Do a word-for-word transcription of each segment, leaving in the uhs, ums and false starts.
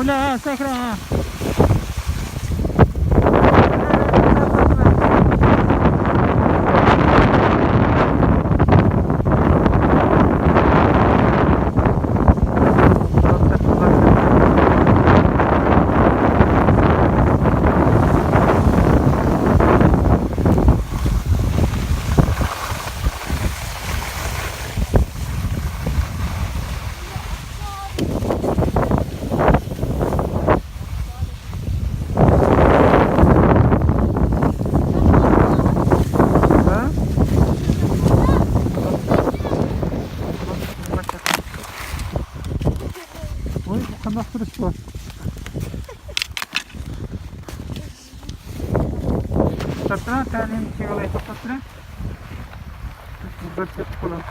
لا، سكران. ھە؟ ۋاي، بۇ قانداق تۇرۇش بۇ؟ توختاپ تۇرۇڭ، تەلىيىنى كىيىۋالاي، توختاپ تۇرۇڭ. بىر چېتىپ قويۇڭ.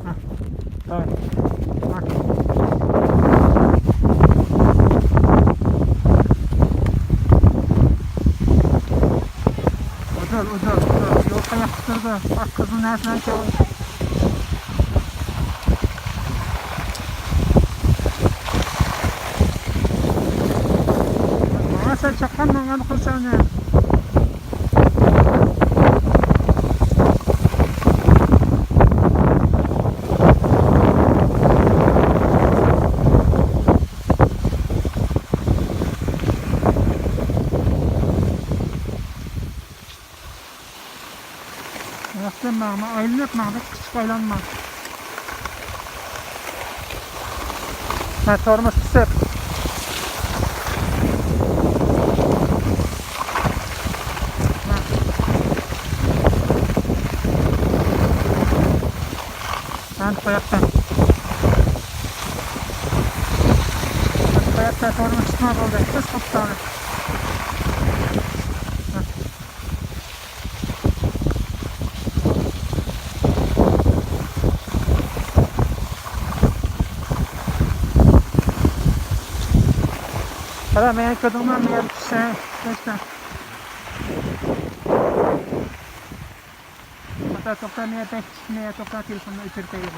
ھە. ھە. ھە. ئوجال، ئوجال، ئوجال. يول قاياققا تۇرىدۇ؟ ئاق قىزىل نەرسىلەرنى كىيىۋال. ماڭا سەن چاققان ماڭغان قىلساڭ. ياخشى ماڭما، ئايلىنىپ ماڭدۇق، قىچىق ئايلانما. ھە، تورمۇز پىسىپ. ھە، قوياقتا. قوياقتا تورمۇز چىقما بولدى. بىز قوپتۇق. قارا، مېنى كۆردۈڭمۇ؟ مېنى چۈشسە، توختا. توختا، توختا، مېنى بەك چۈشمە، توختا، تېلېفوننى ئۆچۈرۈپ قوياي.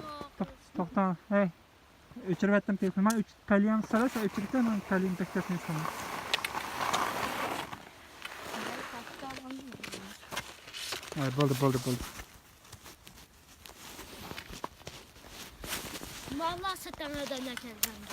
توختا، توختا، ھەي. ئۆچۈرۈۋەتتىم تېلېفوننى. مانا ئۆچ-، كالىيەڭنى سالا، سەن ئۆچۈرۈپ قوي، مانا كالىيەم بەك تەسمە سالا. ھەي، بولدى، بولدى، بولدى. مانا سەتەڭ ئادەملەر كەلگەندە.